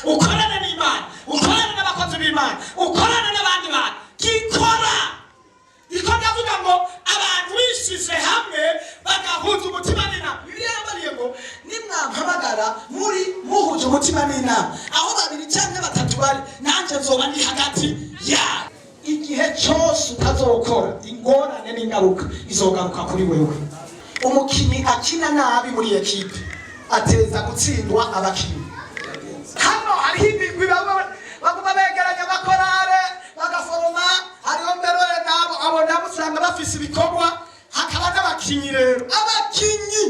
Ukorane n'Imana, ukorane n'abakozi b'Imana, ukorane n'abandi bantu. Gikora iko ndavuga ngo abantu bishize hamwe bagahuza umutima n'inama. Bibiliya yambariye ngo nimwampamagara muri muhuje umutima n'inama, aho babiri cyangwa batatu bari, nanjye nzoba ndi hagati yabo. Igihe cyose utazokora, ingorane n'ingaruka izogaruka kuri wewe. Umukinnyi akina nabi muri ekipe ateza gutsindwa abakinnyi. Hano hariho imigwi baguma begeranya amakorale bagaforoma. Hariho mbere nabo, abo nabo usanga bafise ibikorwa, hakaba n'abakinyi. Rero abakinyi,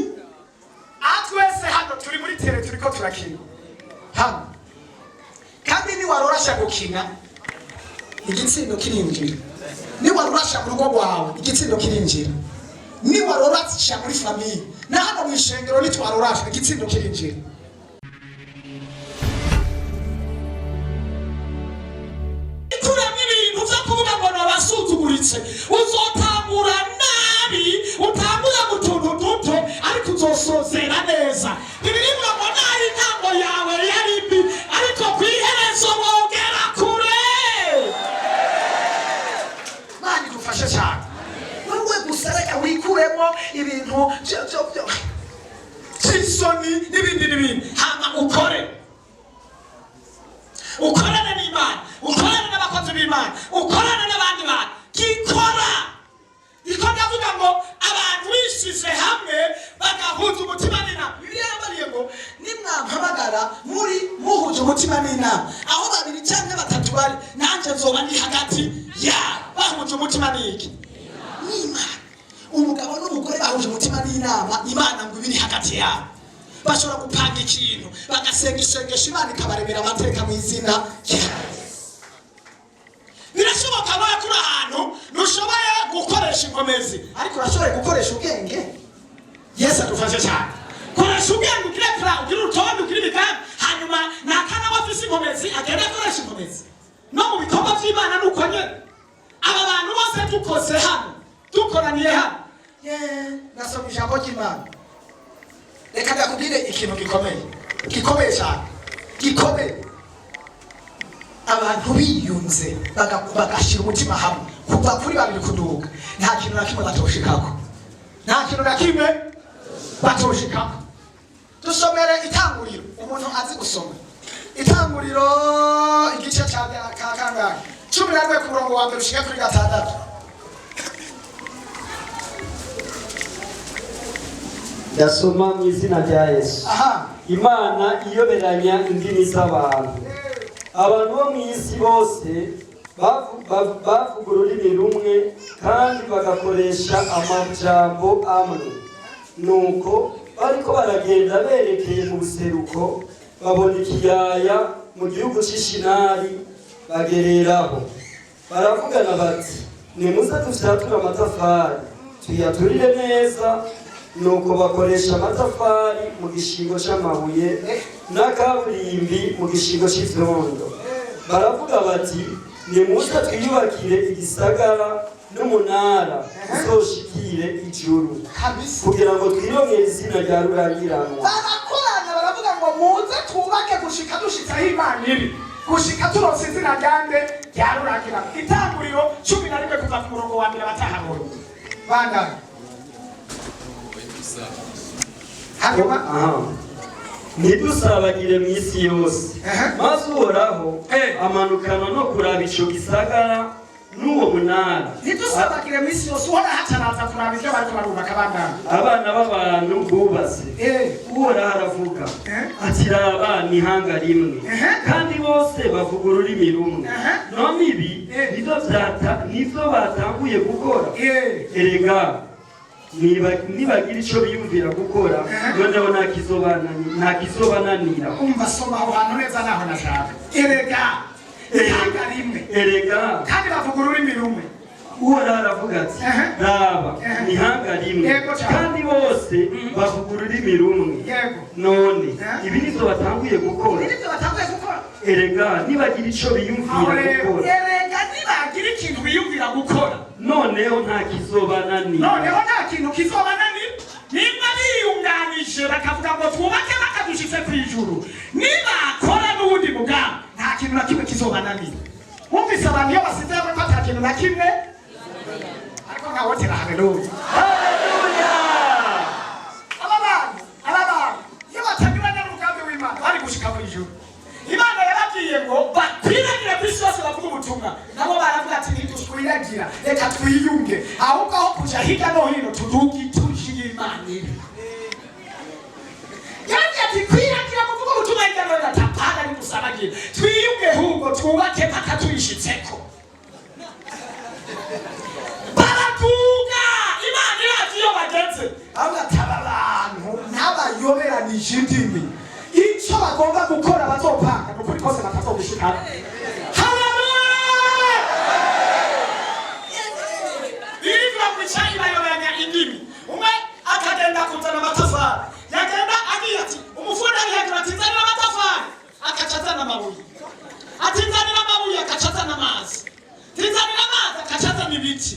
aha twese hano turi muri terrain, turiko turakina hano, kandi niwarorasha gukina, igitsindo kirinjira. Niwarorasha mu rugo rwawe, igitsindo kirinjira. Niwarorasha muri famille, na hano mu ishengero nitwarorasha, igitsindo kirinjira. Ikuramo ibintu vyo kuvuga ngo nabasuzuguritse. Uzotangura nabi, utangura mu tuntu duto, ariko uzosozera neza. Bibiliya ngo naho intango yawe yari mbi, ariko kw'iherezo wogera kure. Mana igufashe cyane. Wowe gusa reka wikuremo ibintu vy'isoni n'ibindi n'ibindi, hama ukore, ukorane n'Imana, ukorane n'abakozi b'Imana, ukorane n'abandi bantu. Gikora iko ndavuga ngo abantu bishize hamwe bagahuza umutima n'inama. Bibiliya yambariye ngo nimwampamagara muri muhuje umutima n'inama, aho babiri cyangwa batatu bari, nanjye nzoba ndi hagati yabo. Bahuje umutima n'iki? N'Imana. Umugabo n'umugore bahuje umutima n'inama, Imana ngo ibiri hagati yabo. Bashobora gupanga ikintu, bagasenga isengesho, Imana ikabaremera amateka mu izina ryayo. Birashoboka ko kuri ahantu ntushoboye gukoresha inkomezi, ariko urashoboye gukoresha ubwenge. Yesu adufashe cyane. Koresha ubwenge, ugire plan, ugire urutonde, ugire imigambi, hanyuma nakana we afise inkomezi agenda akoresha inkomezi. No mu bikorwa by'Imana ni uko nyene. Aba bantu bose dukoze hano, dukoraniye hano, nasoma ijambo ry'Imana. Reka ndakubwire ikintu gikomeye, gikomeye cyane, gikomeye. Abantu biyunze, bagashyira umutima hamwe, kuva kuri babiri kuduga, nta kintu na kimwe batoshikako, nta kintu na kimwe batoshikako. Dusomere Itanguriro, umuntu azi gusoma. Itanguriro igice ca ka kangahe? 11, ku murongo wa mbere ushike kuri gatandatu. Ndasoma mu izina rya Yesu. Imana iyoberanya indimi z'abantu. Abantu bo mu isi bose bavuga ururimi rumwe kandi bagakoresha amajambo amwe. Nuko bariko baragenda berekeye mu buseruko, babona ikiyaya mu gihugu c'Ishinari, bagereraho. Baravugana bati: "Nimuze dufyature amatafari, tuyaturire neza." Nuko bakoresha amatafari mu gishingo c'amabuye n'akaburimbi mu gishingo c'ivyondo. Baravuga bati: "Nimuze twiyubakire igisagara n'umunara uzoshikire ijuru, kugira ngo twirongere izina rya rurangiranwa." Barakorana, baravuga ngo muze twubake gushika dushitse aho Imana iri, gushika turonse izina ryande? Rya rurangiranwa. Itanguriro 11, kuva ku murongo wa mbere, batahabonye bangana. Hanyuma? Ntidusabagire mu isi yose. Maze Uhoraho amanukana no kuraba ico gisagara n'uwo munara. Ntidusabagire mu isi yose. Uhoraho ataraza kuraba ivyo bariko barubaka bangana. Abana b'abantu bubatse. Uhoraho aravuga ati: "Raba, ni ihanga rimwe, kandi bose bavuga ururimi rumwe. None ibi nivyo batanguye gukora. Erega nibagira ico biyumvira gukora, noneho nta kizobananira." Umva, soma aho hantu neza, naho nashaka. Erega ihanga rimwe, Erega kandi bavuga ururimi rumwe. Uhoraho aravuga ati: "Raba, ni ihanga rimwe, Yego cyane. kandi bose bavuga ururimi rumwe. None ibi nivyo batanguye gukora." Ibi nivyo batanguye gukora. Erega nibagira ico Aho biyumvira rero, gukora, erega nibagira ikintu biyumvira gukora, noneho nta kizobananira. Noneho nta kintu kizobananira. Nimba biyunganije bakavuga ngo twubake bakadushitse ku ijuru, nibakora n'uwundi mugambi. kizobananira. Wumvise abantu iyo basize hamwe ko ata kintu na kimwe, ariko nkawotera haleluya. Haleluya. Aba bantu iyo batanyuranya n'umugambi w'Imana bari gushika mu ijuru. Imana yarabwiye ngo bakwiragire ku isi yose, bavuga ubutumwa. Nabo baravuga ati: "Ntiduswiragira, reka twiyunge, ahubwo aho kuja hirya no hino tuduge tuje iyo Imana iri." Yarabwiye ati: "Kwiragira kuvuga ubutumwa hirya no hino." Atapana, ntidusabagira, twiyunge ahubwo twubake mpaka tuyishitseko. Baraduga, Imana irazi iyo bageze. Ahubwo ati: "Aba bantu ntabayoberanije indimi, icyo bagomba gukora bazopanga, ni ukuri kose batazogushikana." Haleluya! Bivuga ngo ica ibayoberanya indimi. Umwe akagenda kuzana amatafari, yagenda agiye ati umufundi ari hejuru ati: "Nzanira amatafari," akaca azana amabuye. Ati: "Nzanira amabuye," akaca azana amazi. Ati: "Nzanira amazi," akaca azana ibiti.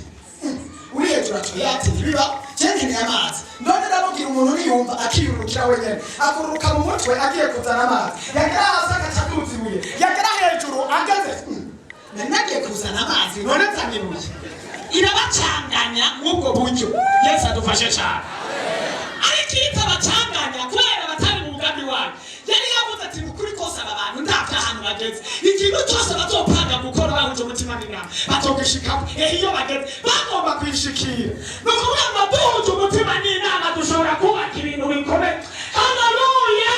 Uri hejuru ati: "Ati ntibiba, je nkeneye amazi." None ndamubwira, umuntu niyumva akiyurukira wenyene, akururuka mu mutwe agiye kuzana amazi, yagera hasi agaca aduza ibuye, yagera hejuru ageze: Nari nagiye kuzana amazi, none nzanye ibuye." Irabacanganya mw'ubwo buryo. Yesu adufashe cyane. Ariko iyo itabacanganya, kubera batari mu mugambi wayo, yari yavuze ati: "Ni ukuri kose aba bantu ndabyo ahantu bageze, ikintu cyose bazopanga gukora bahuje umutima n'inama bazogishikako." Ehe, iyo bageze bagomba kwishikira. Ni ukuvuga ngo duhuje umutima n'inama dushobora kubaka ibintu bikomeye. Haleluya!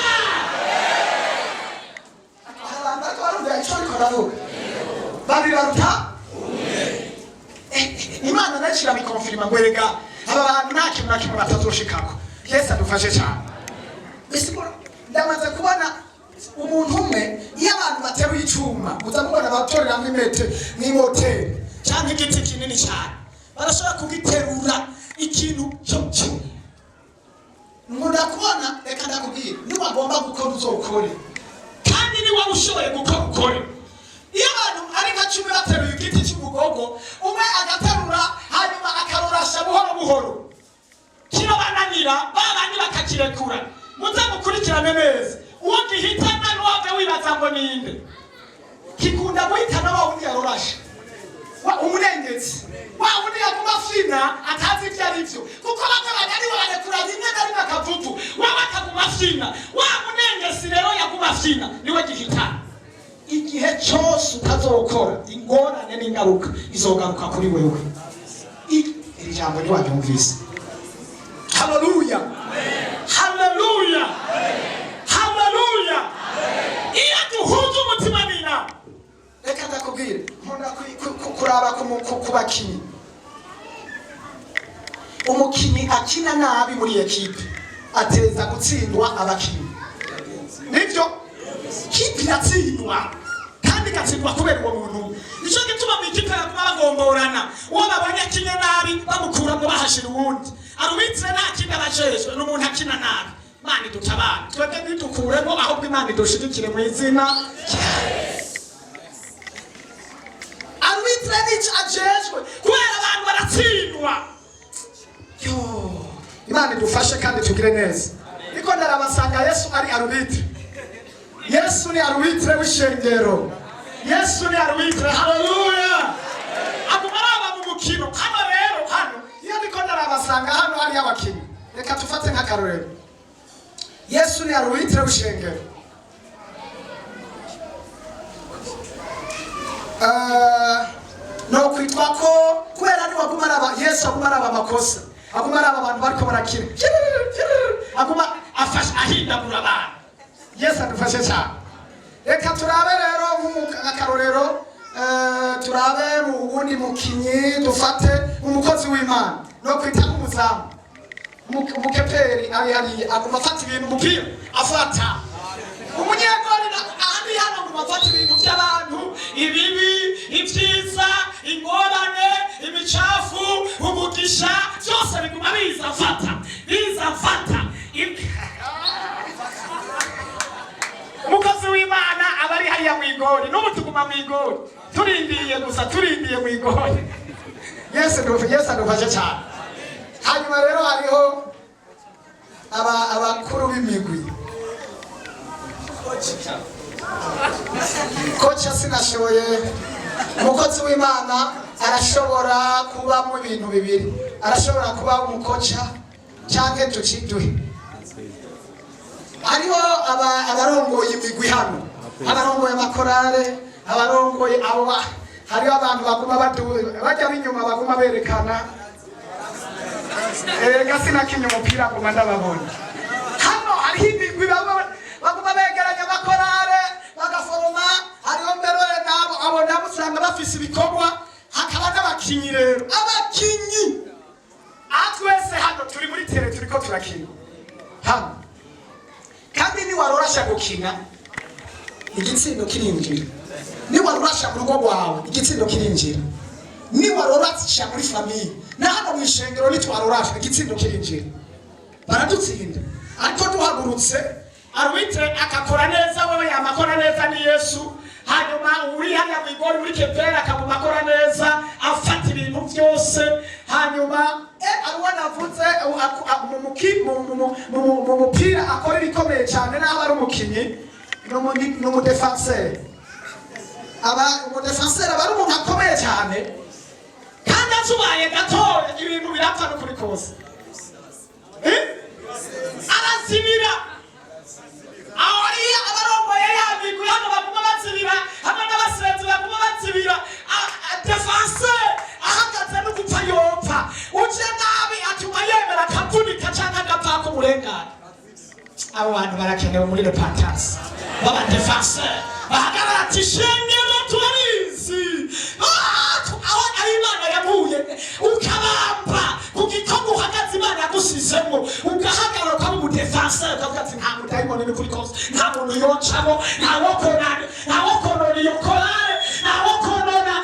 Abantu bariko barumvira ico ariko ndavuga, babiri baruta. Imana nayo irabikonfirima ngo: "Erega aba bantu nta kintu na kimwe batazoshikako." Yesu adufashe cyane. Bisigura ndamaze kubona umuntu umwe, iyo abantu bateruye icuma, uza mubona batoreramo imete mw'imoteri cyangwa igiti kinini cyane, barashobora kugiterura ikintu cyo cyo. Nkunda kubona, reka ndakubwira, niwagomba gukora uzokore, kandi niba ushoboye gukora ukore. Iyo abantu ari nka 10 bateruye igiti cy'umugogo, umwe agaterura hanyuma akarurasha buhoro buhoro, kirabananira, ba bandi bakakirekura. Muze mukurikirane neza, uwo gihitana n'uwave wibaza ngo ninde, kikunda guhitana wa wundi yarorashe, umunengezi, wa wundi yaguma afina atazi ibyo ari byo, kuko bamwe bananiwe barekura rimwe na rimwe akavuvu, wewe akaguma afina. Wa munengezi rero yaguma afina niwe gihitana. Igihe cyose utazokora, ingorane n'ingaruka izogaruka kuri wewe. Iri jambo ntiwaryumvise. Haleluya, haleluya, haleluya! Iyo duhuje umutima n'inama, reka ndakubwire, nkunda kuraba ku bakinyi. Umukinyi akina nabi muri ekipe ateza gutsindwa abakinyi, nibyo, kipe iratsindwa kandi igatsindwa kubera uwo muntu umwe. Nicyo gituma mu ikipe baguma bagomborana, uwo babonye akinye nabi bamukuramo bahashira uwundi. Arbitre nta kindi abajejwe, ni umuntu akina nabi. Imana idutabare twebwe, ntidukuremo, ahubwo Imana idushigikire mu izina rya. Arbitre nicyo ajejwe, kubera abantu baratsindwa. Yo, Imana idufashe kandi tugire neza. Niko ndarabasanga Yesu ari arbitre. Yesu ni arbitre w'ishengero. Yesu ni arbitre. Haleluya! Aguma araba mu mukino. Hano rero, hano iyo ndiko ndarabasanga hano hariyo abakinnyi. Reka tufate nk'akarorero, Yesu ni arbitre w'ishengero. No kwitwa ko kubera ni waguma araba, Yesu aguma araba amakosa, aguma araba abantu bariko barakina, aguma afasha ahindagura abantu. Yesu adufashe cyane. Reka turabe rero nk'akarorero, turabe mu wundi mukinyi, dufate umukozi w'Imana no kwita nk'umuzamu. Umukeperi ari hariya aguma afata ibintu, umupira afata umunyegori ahandi hano aguma afata ibintu by'abantu, ibibi, ibyiza, ingorane, imicafu, umugisha, byose biguma biza afata, biza afata. Umukozi w'Imana aba ari hariya mu igori. N'ubu tuguma mu igori, turindiye gusa, turindiye mu igori. Yesu adufashe cyane. Hanyuma rero hariho abakuru b'imigwi. Koca sinashoboye. Umukozi w'Imana arashobora kubamo ibintu bibiri: arashobora kuba umukoca cyangwa tuciduhe. Hariho abarongoye imigwi hano, abarongoye amakorale, abarongoye abo hariho abantu baguma bajya b'inyuma, baguma berekana. Erega sinakinye umupira, nguma ndababona hano. Hariho imigwi baguma begeranya amakorale, bagaforoma. Hariho mbere nabo, abo nabo usanga bafise ibikorwa. Hakaba n'abakinyi rero, abakinyi. Aha twese hano turi muri terrain, turiko turakina hano, kandi niwarorasha gukina, igitsindo kirinjira. Niwarorasha mu rugo rwawe, igitsindo kirinjira. Niwarorasha muri famille, na hano mu ishengero, nitwarorasha, igitsindo kirinjira, baradutsinda. Ariko duhagurutse, arbitre akakora neza, wewe yamakora neza ni Yesu. Hanyuma uri hariya mw'igori muri kepera akaguma akora neza, afata ibintu byose. Hanyuma aruwo navuze mu mupira akora ibikomeye cyane, naho ari umukinyi, ni umudefenseri. Aba umudefenseri aba ari umuntu akomeye cyane, kandi azubaye gatoya ibintu birapfa n'ukuri kose. Eh? Arazibira aho hariya, abarongoye ya migwi hano baguma bazibira, hamwe n'abasenzi baguma bazibira. Défenseur ahagaze no gupfa yopfa, uje nabi atuma yemera akavunika canke agapfa k'umurengane. Abo bantu barakenewe muri repentance, baba défenseur bahagarara ati: "Shengero, turabizi." Ah, aho ari Imana yamuye, ukabamba ku gikorwa uhagaze Imana yagusizemo, ugahagarara, ukaba umudefenseur, ukavuga ati: "Nta mudayimoni, ni kuri kose, nta muntu yoncamo, nta wokonana, nta wokonona iyo korale, nta wokonona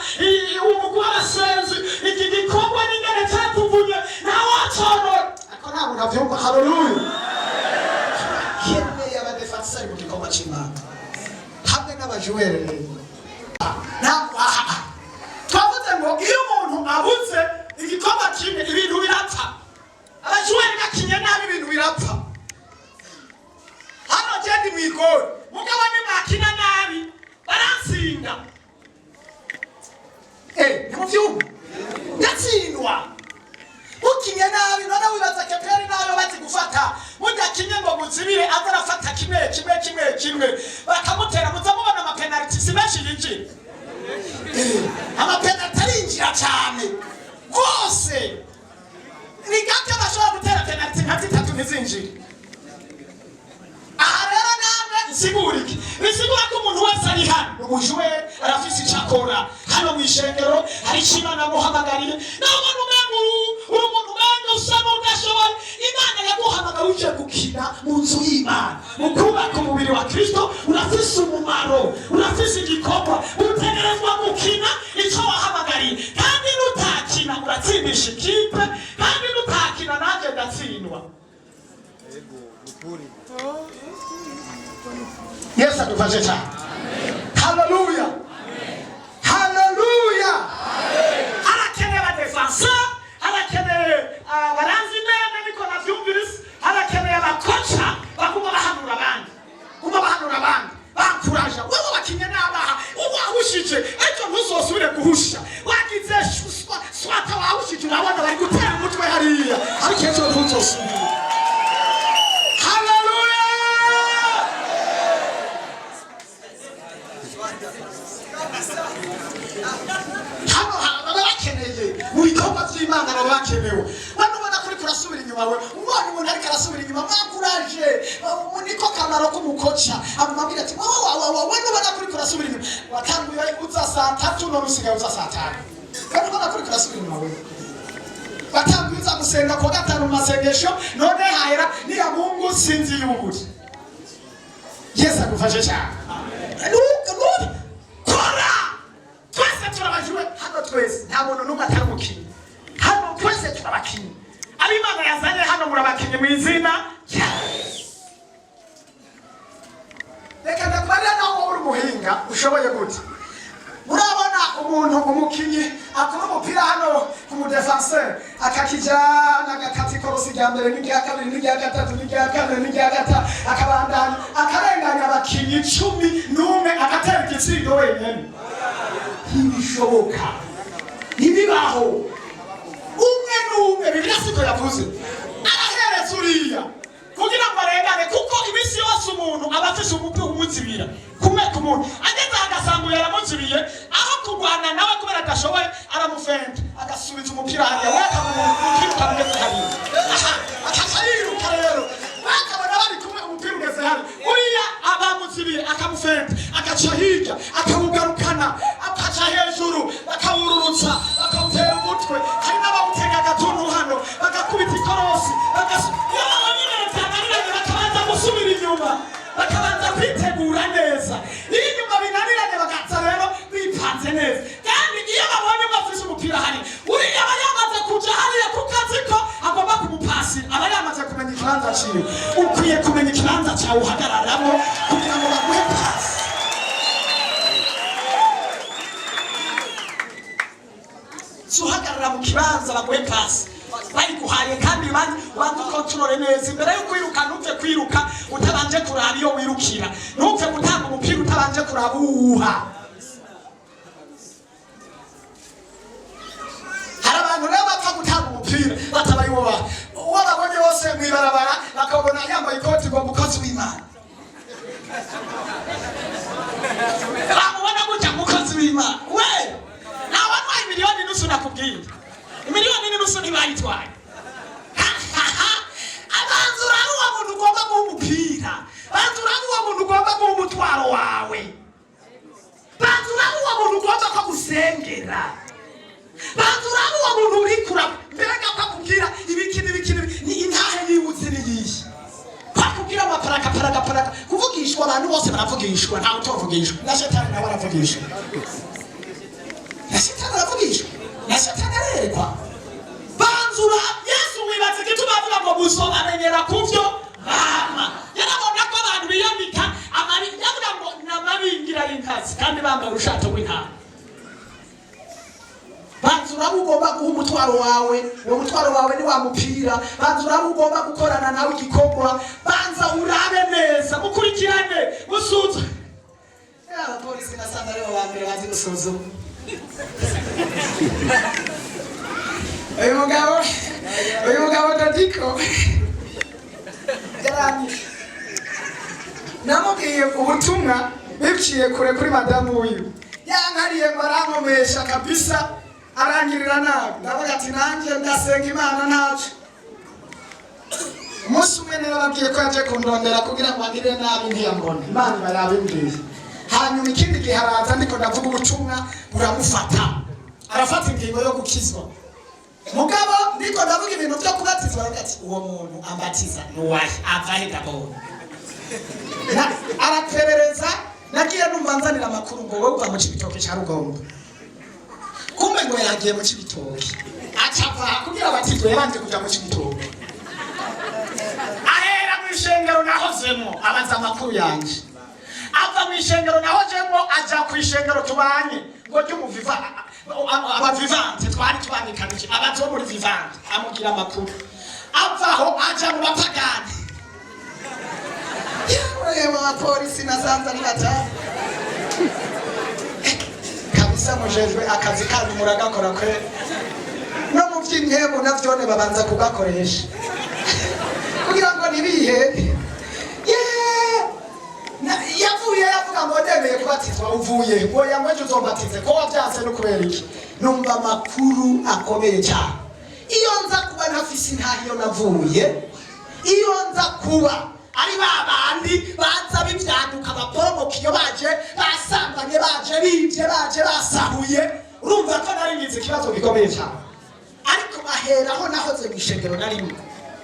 umugwi w'abasenzi, iki gikorwa n'ingene cyatuvuye, nta woconona." Ariko nta muntu avyumva. Haleluya! Turakeneye abadefenseur mu gikorwa c'Imana hamwe n'abajoueur rero. Ntabwo aha twavuze ngo iyo umuntu abuze igikorwa kimwe, ibintu birapfa. Abajoueur bakinye nabi, ibintu birapfa. Hano je ndi mw'igori, mugabo nimwakina nabi baransinda. Ntimuvyumva? Ndatsindwa ukinye nabi. None wibaza keperi nayo bazi gufata mudakinye ngo muzibire, aza arafata kimwe kimwe kimwe kimwe, bakamutera. Muza mubona amapenaliti si menshi yinjira. Amapenaliti arinjira cyane rwose. Ni gake bashobora gutera penaliti nka zitatu ntizinjire. Aha rero namwe nsigura iki? Bisigura ko umuntu wese ari hano, umujoueur, arafise icyo akora hano mu ishengero. Hari icyo Imana yamuhamagariye. Nawe ubona umenga uri umuntu umenga usa n'udashoboye, Imana yaguhamagara uje gukina mu nzu y'Imana, mu kubaka umubiri wa Kristo. Urafise umumaro, urafise igikorwa, utegerezwa gukina icyo wahamagariye. Kandi nutakina, uratsindisha ikipe, kandi nutakina, nanjye ndatsindwa. Nukuri. Yesu adufashe cyane. Haleluya, haleluya! Harakeneye abadefenseur, harakeneye abaranzi nene, niko navyumvise. Harakeneye abakoca baguma bahanura abandi, guma bahanura abandi, bankuraja: "Wewe wakinye n'abaha, wahushije, ejo ntuzosubire guhusha. Wagize swata, wahushije, urabona bari gutera umutwe hariya, ariko ejo ntuzosubire." Haleluya! Hano baba bakeneye mu bikorwa by'Imana, baba bakenewe. Bano ubona kuri kurasubira inyuma, we ubonye umuntu ariko arasubira inyuma, mwakuraje. Niko kamaro k'umukoca, amubwira ati: "Wowe wawe wowe, nubona kuri kurasubira inyuma, watanguye uza saa 3, none usigaye uza saa 5. Bano ubona kuri kurasubira inyuma, wewe watanguye uza gusenga kuwa gatanu mu masengesho, none hahera niya Mungu sinzi y'ubuguri." Yesu agufashe cyane. Nuko kora, twese turabajoueur hano, twese, nta muntu n'umwe atari umukinnyi hano, twese turabakinnyi. Ab'Imana yazanye hano, murabakinnyi mu izina rya Yesu. Reka ndakubarira, naho wowe uri umuhinga ushoboye gute, murabona umuntu umukinyi akora umupira hano ku mudefenseur, akakijana, agakata ikorosi rya mbere n'irya kabiri n'irya gatatu n'irya kane n'irya gatanu, akabandanya, akarenganya abakinyi 11, agatera igitsinda. ibitsindo wenyine? Ntibishoboka, ntibibaho. Umwe n'umwe, Bibiliya siko yavuze, arahereza uriya kugira ngo arengane, kuko iminsi yose umuntu aba afise umutwe umuzibira kumwe ku muntu. Ageze aho agasanga uyu aramuzibiye, aho kurwana nawe kubera adashoboye, aramufenda, agasubiza umupira hariya, we akamuha umupira ukamugeze hariya. Aha akaca yiruka rero, bakabona bari kumwe, umupira ugeze hariya, uriya abamuzibiye akamufenda, agaca hirya, akawugarukana, akaca hejuru, bakawururutsa, bakawutera umutwe. Hari n'abawutega agatuntu hano, bagakubita ikorosi, iyo babonye ibintu byananiranye, bakabanza gusubira inyuma, bakabanza kwitegura neza. Iyo inyuma binaniranye, bakaza rero bipanze neza. Kandi iyo babonye bafise umupira hari, uriya aba yamaze kuja hariya kuko azi ko agomba kumupasira, aba yamaze kumenya ikibanza ciwe. Ukwiye kumenya ikibanza cawe uhagararamo kugira ngo baguhe pasi. Si uhagarara mu kibanza baguhe pasi bayiguhaye, kandi banze ukontorore neza imbere yo kwiruka. Ntupfe kwiruka utabanje kuraba iyo wirukira, ntupfe gutanga umupira utabanje kuraba uwuha. Hari abantu rero bapfa gutanga umupira batabaye uwo baha. Uwo babonye bose mw'ibarabara, bakabona yambaye ikoti ngo mukozi w'Imana, bamubona gutya, mukozi w'Imana. We ntawantwaye miliyoni nusu, nakubwiye miliyoni n'inusu ntibayitwaye. Abanza urabe uwo muntu ugomba guha umupira, banza urabe uwo muntu ugomba guha umutwaro wawe, banza urabe uwo muntu ugomba ko gusengera, banza urabe uwo muntu urikura. Mbega ko akubwira ibiki n'ibiki n'ibiki, ni intahe yibutse niyihe? Ko akubwira amaparaka paraka paraka. Kuvugishwa, abantu bose baravugishwa, ntawe utovugishwa. Na shetani nawe aravugishwa, na shetani aravugishwa, na shetani arerekwa. Banzura Yesu, wibaza igituma avuga ngo muzobamenyera kuvyo bama? Yarabona ko abantu biyambika amabi, yavuga ngo ni amabingira y'inkazi kandi bambaye urushato rw'intama. Banza urabe ugomba guha umutwaro wawe, uwo mutwaro wawe ni wa mupira. Banza urabe ugomba gukorana nawe igikorwa, banza urabe neza, mukurikirane, musuzume. Abapolisi nasanze aribo ba mbere bazi gusuzuma. Uyu mugabo Dodiko yaranyishe. Namubwiye ubutumwa biciye kure kuri madamu wiwe, yankariye ngo arankomesha kabisa, arangirira nabi. Ndavuga ati nanjye ndasenga Imana ntaco. Umunsi umwe narababwiye ko yaje kundondera kugira ngo angirire nabi, ntiyambona. Imana iba yabimbwiye. Hanyuma ikindi gihe araza, ndiko ndavuga ubutumwa, buramufata, arafata ingingo yo gukizwa. Mugabo ndiko ndavuga ibintu byo kubatizwa, aravuga ati uwo muntu ambatiza nuwahe, avahe? D'abord araperereza. Nagiye numva nzanira amakuru ngo wowe uva mu Cibitoke ca Rugombo. Kumbe ngo yagiye mu Cibitoke, acava kugira abatizwe, yabanje kuja mu Cibitoke, ahera mu ishengero nahozemo, abaza amakuru yanje. Ava mu ishengero nahojemo, aja ku ishengero tubanye ngo ry'umuviva, abavivante twari tubangikanije, abaza wo muri vivante, amubwira amakuru. Avaho aja mu bapagani. Yewe, abapolisi nasanze ari batanu kabisa. Mujejwe akazi kanyu muragakora kwe, no mu vy'impemu navyone babanza kugakoresha kugira ngo ntibihe. Yavuye yavuga ngo ndemeye kubatizwa. Uvuye oya, ngo ejo uzombatize, ko wavyanse no kubera iki? Numva amakuru akomeye cyane. Iyo nza kuba ntafise intahe iyo navuye, iyo nza kuba ari ba bandi baza b'ivyaduka, baporomoka, iyo baje basambanye, baje bibye, baje basahuye, urumva ko nari ngize ikibazo gikomeye cyane. Ariko baheraho nahoze mu ishengero na rimwe,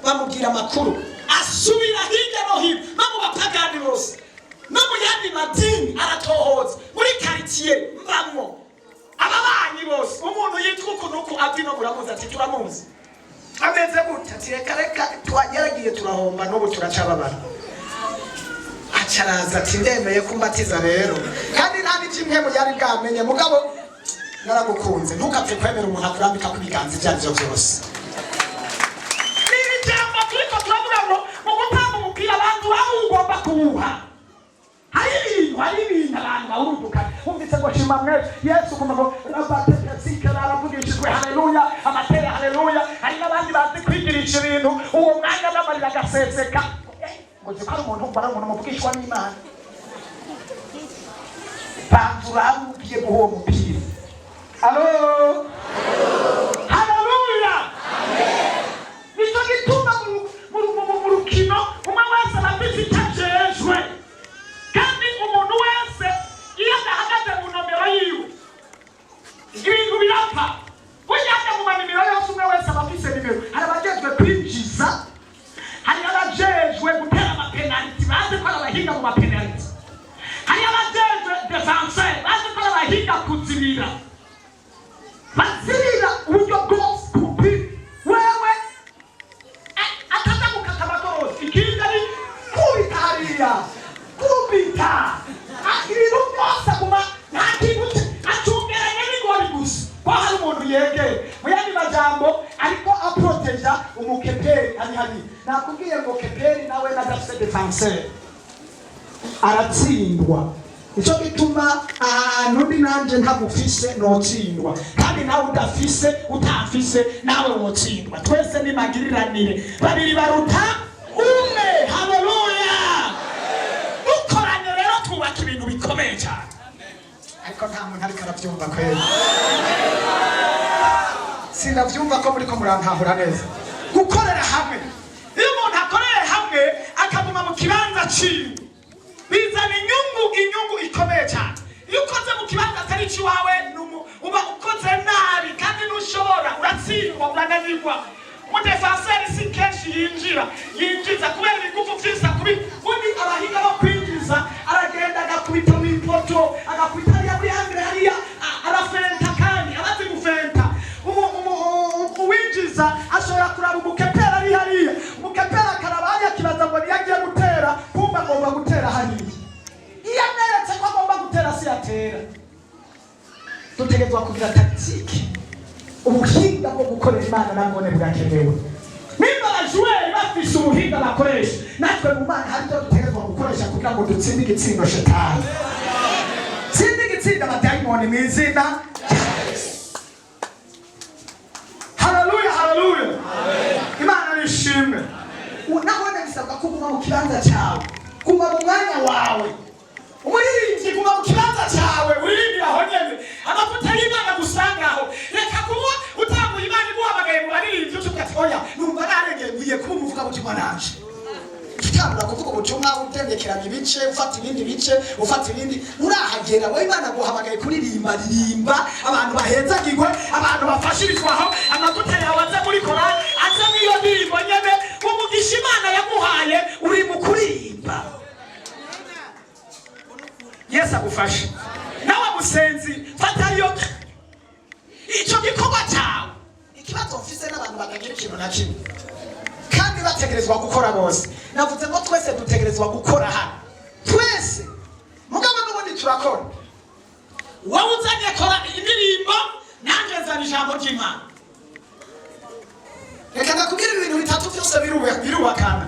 bamubwira amakuru, asubira hirya no hino, no mu bapagani bose, no mu yandi madini, aratohoza muri karitsiye mbamwo, ababanyi bose, umuntu yitwa uku nuku avino muramuzi? Ati turamuzi, ameze gutya. Ati reka reka, twageragiye turahomba, n'ubu turacababara. Acaraza ati ndemeye kumbatiza rero. Kandi nta n'ikimwe yari bwamenye. Mugabo naragukunze, ntukapfe kwemera umuntu akurambika ku biganza ibyo ari byo byose. Iri jambo turiko turavuga ngo mu gutanga umupira, abantu aho ugomba kuwuha, hari ibintu abantu bahuruduka. Wumvise ngo shima mwese Yesu, kumva ngo rabatekezike, baravugishijwe, haleluya, amatera, haleluya. Hari n'abandi bazi kwigirisha ibintu, uwo mwanya n'amarira agaseseka. Ngo uzi ko ari umuntu, ari umuntu muvugishwa n'Imana. Banza urabe ugiye guha uwo mupira. Alo, haleluya! Nicyo gituma mu rukino umwe wese aba afise icyo ajejwe, kandi umuntu wese iyo adahagaze mu nomero yiwe ibintu birapfa. Burya hajya mu manimero yose, umwe wese aba afise nimero. Hari abajejwe kwinjiza, hari abajejwe gutera amapenaliti, bazi ko ari abahinga mu mapenaliti, hari abajejwe défenseur, bazi ko ari abahinga kuzibira, bazibira uburyo bwose ku mupira wewe ataza gukata amagorosi. Ikindi ari kubita hariya, kubita. Ibintu byose aguma nta kintu acungeranye n'igori gusa ko hari umuntu yegeye. Mu yandi majambo, ariko aproteja umukeperi ari hariya. Nakubwiye ngo keperi nawe n'adafise défenseur aratsindwa. Nicyo gituma ahantu ndi nanje ntagufise notsindwa, kandi nawe udafise, utafise nawe wotsindwa. Twese ni magiriranire, babiri baruta umwe. Haleluya! Dukoranye rero twubaka ibintu bikomeye cyane, ariko nta muntu ariko arabyumva kweli. Sinabyumva ko muriko murantahura neza. Gukorera hamwe, iyo umuntu akoreye hamwe akaguma mu kibanza ciwe, bizana inyungu, inyungu ikomeye cyane. Iyo ukoze mu kibanza atari icy'iwawe, uba ukoze nabi kandi ntushobora, uratsindwa, urananirwa. Umudefenseri si kenshi yinjira, yinjiza kubera ibigufu vyinshi kubi. Undi abahinga bo kwinjiza, aragenda agakubita mu ipoto, agakubita hariya muri hambere hariya, arafenta, kandi abazi gufenta. Uwinjiza ashobora kuraba umukepera ari hariya, umukepera akaraba hariya, akibaza ngo niyo agiye gutera, kumva agomba gutera hariya. Iyo amweretse ko agomba gutera, si yatera. Dutegerezwa kugira tactique. Ubuhinga bwo gukorera Imana nabwone burakenewe. Nimba abajuweri bafise ubuhinga bakoresha, natwe mu Mana hari ibyo dutegerezwa gukoresha kugira ngo dutsinde igitsindo shetani, tsinde igitsinda abadayimoni mu izina rya Yesu. Haleluya, haleluya! Imana nishimwe. Nahone bisabwa ko uguma mu kibanza cyawe, guma mu mwanya wawe. Umuririmbyi, guma mu kibanza cyawe, uririmbira aho nyene, amavuta y'Imana gusangaho. Reka kuba utanguye, Imana iguhamagaye mu baririmbyi, ucuvuga ati: "Oya, numva narengeye, nkwiye kuba umuvugabutumwa nanje." Tutangura kuvuga ubutumwa, utendekeranya ibice, ufata ibindi bice, ufata ibindi, urahagera. Wowe Imana guhamagaye kuririmba, ririmba, abantu bahezagirwe, abantu bafashirizwa aho, amavuta yawe aze muri korali, aze muri iyo ndirimbo nyene. Umugisha Imana yaguhaye uri mu kuririmba. Yesu agufashe. Nawe musenzi, fatayo icyo gikorwa cyawe. Ikibazo mfise n'abantu batagira ikintu na kimwe kandi bategerezwa gukora bose. Navuze ngo twese dutegerezwa gukora hano, twese, mugabo n'ubundi turakora. Wowe uzanye kora indirimbo, nanjye nzana ijambo ry'Imana. Reka ndakubwira, ibintu bitatu byose birubakana.